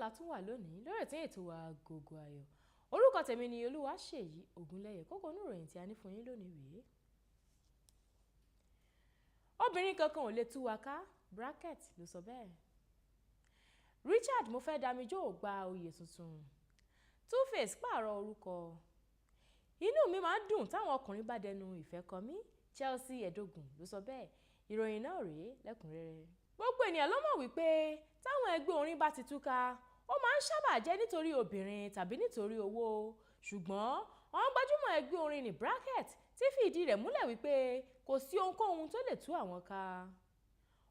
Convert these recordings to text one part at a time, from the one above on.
la tún wà lónìí lórí ètò wa Agogo Ayọ̀. Orúkọ tèmi ni Olúwaṣèyí Ògúnlẹ́yẹ. Kókó inú ìròyìn tí a ní fún yín lónìí rèé. Obìnrin kankan ò lè tú wa ká, bracket ló sọ bẹ́ẹ̀. Richard Mofẹ́damijó gba oyè tuntun. 2Face pààrọ̀ orúkọ. Inú mi máa ń dùn táwọn ọkùnrin bá dẹnu ìfẹ́ kọ mí, Chelsea Edogun ló sọ bẹ́ẹ̀. Ìròyìn náà rèé lẹ́kùnrẹ́rẹ́. Gbogbo ènìyàn ló mọ̀ wípé táwọn ẹgbẹ́ orin bá ti túká, ó máa ń sábà jẹ́ nítorí obìnrin tàbí nítorí owó. Ṣùgbọ́n àwọn gbajúmọ̀ ẹgbẹ́ orin ní bracket ti fi ìdí rẹ̀ múlẹ̀ wípé kò sí ohunkóhun tó lè tú àwọn ká.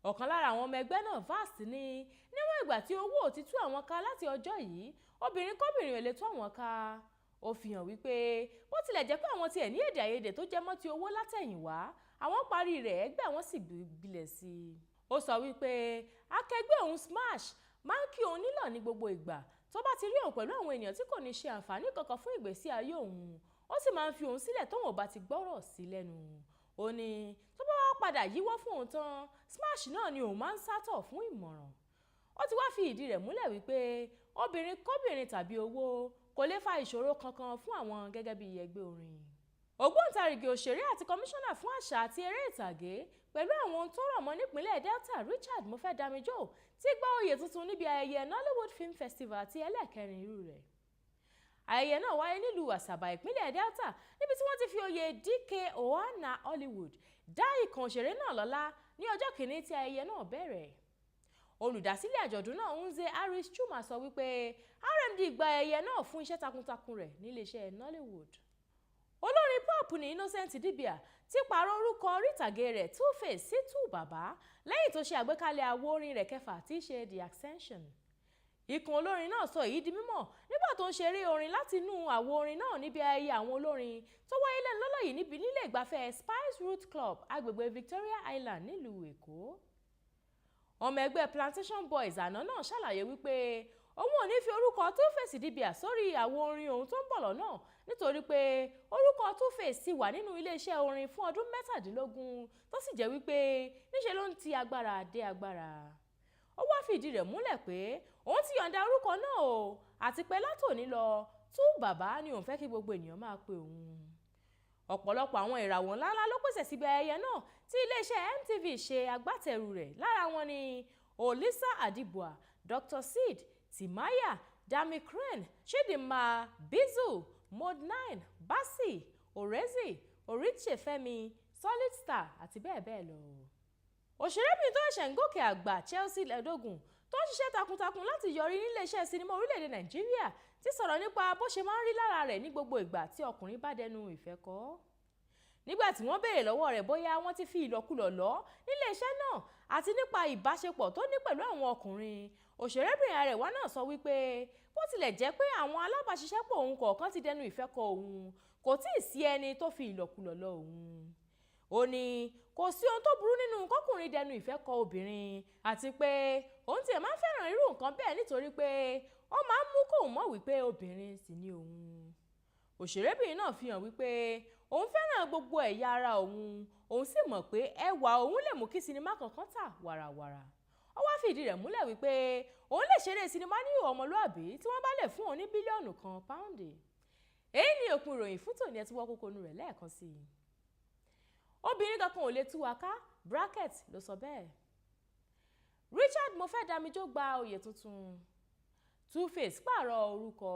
Ọ̀kan lára àwọn ọmọ ẹgbẹ́ náà, Vast, ní níwọ̀n ìgbà tí owó ò ti tú àwọn ká láti ọjọ́ yìí, obìnrin kóbìnrin ò lè tú àwọn ká. Ó fi hàn wípé bó tilẹ̀ jẹ́ pé àwọn tiẹ̀ ní èdè àìyedè tó jẹ mọ́ ti owó látẹ̀yìnwá, àwọn parí rẹ̀, ẹgbẹ́ àwọn sì gbilẹ̀ sí i. Ó sọ wípé akẹgbẹ́ òun Smash máa ń kí òun nílọ̀ ní gbogbo ìgbà tó bá ti rí òun pẹ̀lú àwọn ènìyàn tí kò ní ṣe àǹfààní kankan fún ìgbésí ayé òun, ó sì máa ń fi òun sílẹ̀ tóun ò bá ti gbọ́rọ̀ sí lẹ́nu. Ó ní tó bá wá padà yíwọ́ fún òun tán, Smash náà ni òun máa ń sátọ̀ fún ìmọ̀ràn. Ó ti wá fi ìdí rẹ̀ múlẹ̀ wípé obìnrin kóbìnrin tàbí owó kò lè fa ìṣòro kankan fún àwọn gẹ́gẹ́ bí ẹgbẹ́ orin. Ògbóǹtarìgì òṣèré àti kọmíṣánná fún àṣà àti eré ìtàgé pẹ̀lú àwọn ohun tó rọ̀ mọ́ nípínlẹ̀ Delta, Richard Mofẹ́damijó, ti gba oyè tuntun níbi ayẹyẹ Nollywood Film Festival ti ẹlẹ́ẹ̀kẹrin irú rẹ̀. Ayẹyẹ náà wáyé nílùú Àsàbà, ìpínlẹ̀ Delta, níbi tí wọ́n ti fi oyè Dike Ohana Hollywood dá ikàn òṣèré náà lọ́lá ní ọjọ́ kìíní tí ayẹyẹ náà bẹ̀rẹ̀. Olùdásílẹ̀ àjọ̀dún náà, Nze Harris Chuma, sọ wípé RMD gba ayẹyẹ náà fún iṣẹ́ takuntakun rẹ̀ níléeṣẹ́ Nollywood. Olórin pop ní Innocent Idibia ti pààrọ̀ orúkọ orí ìtàgé rẹ̀ 2Face sí 2Baba lẹ́yìn tó ṣe àgbékalẹ̀ àwo orin rẹ̀ kẹfà tí í ṣe The Ascension. Ikùn olórin náà sọ èyí di mímọ̀ nígbà tó ń ṣeré orin láti inú àwo orin náà níbi ayẹyẹ àwọn olórin tó wáyé lẹ́nu lọ́lọ́ yìí níbi nílé ìgbafẹ́ Spice Route Club, agbègbè Victoria Island, nílùú Èkó. Ọmọ ẹgbẹ́ Plantation Boys àná náà ṣàlàyé wípé òun ò ní fi orúkọ 2Face Idibia sórí àwo orin òun tó ń bọ̀ lọ́nà nítorí pé orúkọ 2Face ti wà nínú iléeṣẹ́ orin fún ọdún 17, tó sì jẹ́ wípé níṣe ló ń ti agbára dé agbára. Ó wá fìdí rẹ̀ múlẹ̀ pé òun ti yọ̀ǹda orúkọ náà o, àti pé látòní lọ, 2Baba ni òun fẹ́ kí gbogbo ènìyàn máa pe òun. Ọ̀pọ̀lọpọ̀ àwọn ìràwọ̀ ńláńlá ló pèsè síbi ayẹyẹ náà tí iléeṣẹ́ MTV ṣe agbátẹrù rẹ̀. Lára wọn ni Olisa Adibua, Dr. Sid, Timaya, Dami Crane, Chidinma Bizu, Mode9, Bassey, Orezi, Oritse-Femi, Solid Star àti bẹ́ẹ̀ bẹ́ẹ̀ lọ. Òṣèrébìnrin tó ṣẹ̀ṣẹ̀ ń gòkè àgbà, Chelsea Edogun, tó ń ṣiṣẹ́ takuntakun láti yọrí níléeṣẹ́ sinimá orílẹ̀-èdè Nàìjíríà, ti sọ̀rọ̀ nípa bó ṣe máa ń rí lára rẹ̀ ní gbogbo ìgbà tí ọkùnrin bá dẹnu ìfẹ́ kọ. Nígbà tí wọ́n béèrè lọ́wọ́ rẹ̀ bóyá wọ́n ti fi ìlọ̀kulọ̀ lọ̀ níléeṣẹ́ náà àti nípa ìbáṣepọ̀ tó ní pẹ̀lú àwọn ọkùnrin, òṣèrébìnrin arẹwà náà sọ wípé bó tilẹ̀ jẹ́ pé àwọn alábàáṣiṣẹ́pọ̀ òun kọ̀ọ̀kan ti dẹnu ìfẹ́ kọ òun, kò tíì sí ẹni tó fi ìlọ̀kulọ̀ lọ̀ òun. Ó ní kò sí ohun tó burú nínú kọkùnrin dẹnu ìfẹ́ kọ obìnrin, àti pé òun tiẹ̀ máa ń fẹ́ràn irú nǹkan bẹ́ẹ̀ nítorí pé ó máa ń mú kóun mọ̀ wípé obìnrin sì ni òun. Òṣèrébìnrin náà fi hàn wípé òun fẹ́ràn gbogbo ẹ̀yà ara òun, òun sì mọ̀ pé ẹwà òun lè mú kí sinimá kankan tà wàràwàrà. Ó wá fìdí rẹ̀ múlẹ̀ wípé òun lè ṣeré sinimá ní ìhòòhò ọmọlúàbí tí wọ́n bá lè fún òun ní bílíọ̀nù 1 páùndì. Èyí ni òpin ìròyìn fún tòní. Ẹ ti wọ́ kókó inú rẹ̀ lẹ́ẹ̀kan sí i. Obìnrin kankan ò lè tú wa ká, bracket ló sọ bẹ́ẹ̀. Richard Mofẹ́damijó gba oyè tuntun. 2Face pààrọ̀ orúkọ.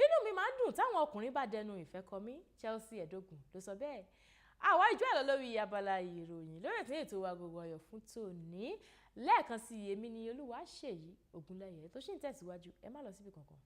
Inú mi máa ń dùn táwọn ọkùnrin bá dẹnu ìfẹ́ kọ mí, Chelsea Edogun ló sọ bẹ́ẹ̀. Àwa ìjọ àlọ́ lórí abala ìròyìn lórí ètò wa Agogo Ayọ̀ fún tòní. Lẹ́ẹ̀kan sí, èmi ni Olúwaṣèyí Ògúnlẹ́yẹ tó sì ń tẹ̀síwájú. Ẹ má lọ síbi kankan.